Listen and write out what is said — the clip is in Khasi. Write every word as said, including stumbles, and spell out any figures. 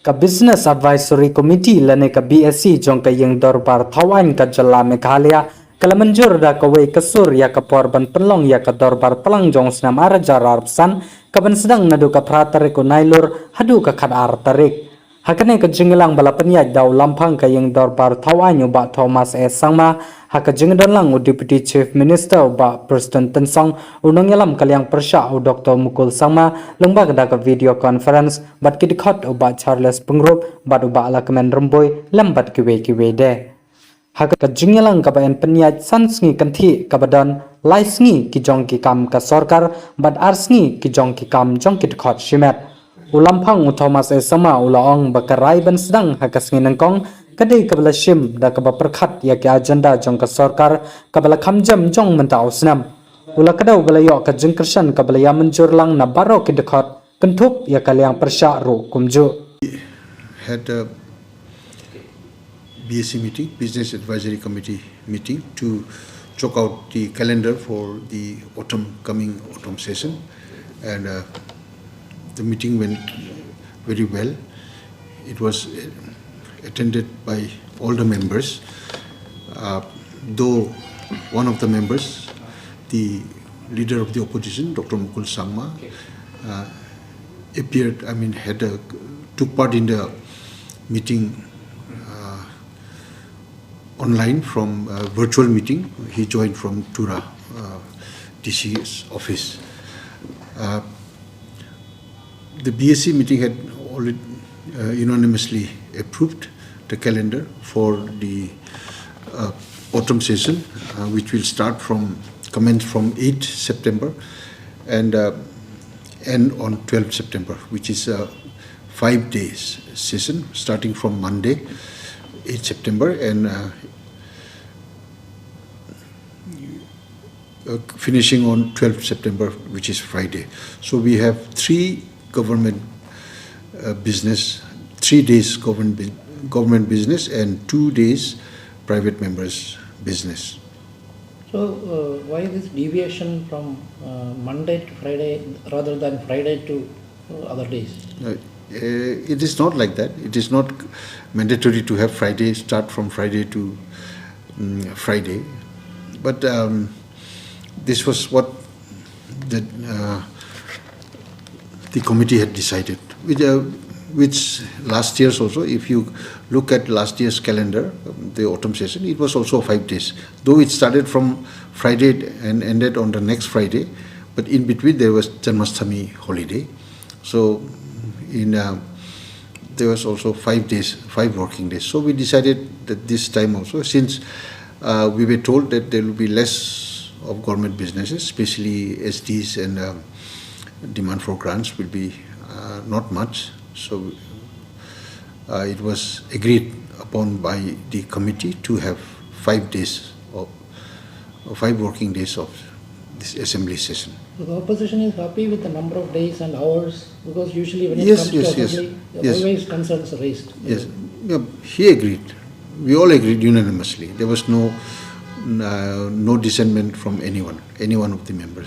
Ka Business Advisory Committee lane ka B A C jong ka Ïing Dorbar Thaw Aiñ ka jylla Meghalaya ka la mynjur da kawei ka sur ïa ka por ban pynlong ïa ka dorbar tlang jong u snem ar hajar arphew san, ka ban sdang naduh ka phra tarik u Nailur haduh ka khat ar tarik. Ha kane ka jingïalang ba la pynïaid da u Lamphang ka Ïing Dorbar Thaw Aiñ u Bah Thomas A Sangma, ha ka jingdon lang u Deputy Chief Minister u Bah Prestone Tynsong, u nongïalam ka liang pyrshah u Doktor Mukul Sangma, lyngba da ka video conference, bad ki dkhot u Bah Charles Pyngrope bad u Bah Lahkmen Rymbui lem bad kiwei kiwei de. Ha ka jingïalang kaba yn pynïaid san sngi kynthih kaba don lai sngi ki jong ki kam ka sorkar bad ar sngi ki jong ki kam jong ki dkhot shimet. U Lamphang u Thomas A Sangma u la ong ba ka rai ban sdang ha ka sngi nyngkong ka dei kaba la shim da kaba pyrkhat ïa ki agenda jong ka sorkar kaba la kham jem jong mynta u snem. U la kdew ba la ïoh ka jingkyrshan kaba la ïa mynjur lang na baroh ki dkhot kynthup ïa ka liang pyrshah ruh kumjuh. Had a B A C meeting, Business Advisory Committee meeting, to chalk out the calendar for the autumn, coming autumn session, and uh, the meeting went very well. It was uh, attended by all the members, uh, though one of the members, the leader of the opposition, Doctor Mukul Sangma, uh, appeared, I mean, had a, took part in the meeting uh, online from a virtual meeting. He joined from Tura uh, D C's office. Uh, the B A C meeting had already uh, unanimously approved the calendar for the uh, autumn session, uh, which will start from, commence from eighth September and uh, end on twelfth September, which is a five days session starting from Monday, eighth September, and uh, uh, finishing on twelfth September, which is Friday. So we have three government uh, business, three days government, bu- government business, and two days private members' business. So, uh, why this deviation from uh, Monday to Friday rather than Friday to uh, other days? Uh, uh, it is not like that. It is not mandatory to have Friday, start from Friday to um, Friday. But um, this was what the, uh, the committee had decided, which, uh, which last year's also, if you look at last year's calendar, um, the autumn session, it was also five days. Though it started from Friday and ended on the next Friday, but in between there was Janmashtami holiday. So in uh, there was also five days, five working days. So we decided that this time also, since uh, we were told that there will be less of government businesses, especially S Ds and um, demand for grants will be uh, not much. So uh, it was agreed upon by the committee to have five days of, or five working days of this assembly session. So the opposition is happy with the number of days and hours because usually when it Yes, comes yes, to yes. assembly, there are Yes. always concerns raised. Yes, yeah, he agreed. We all agreed unanimously. There was no uh, no dissentment from anyone, any one of the members.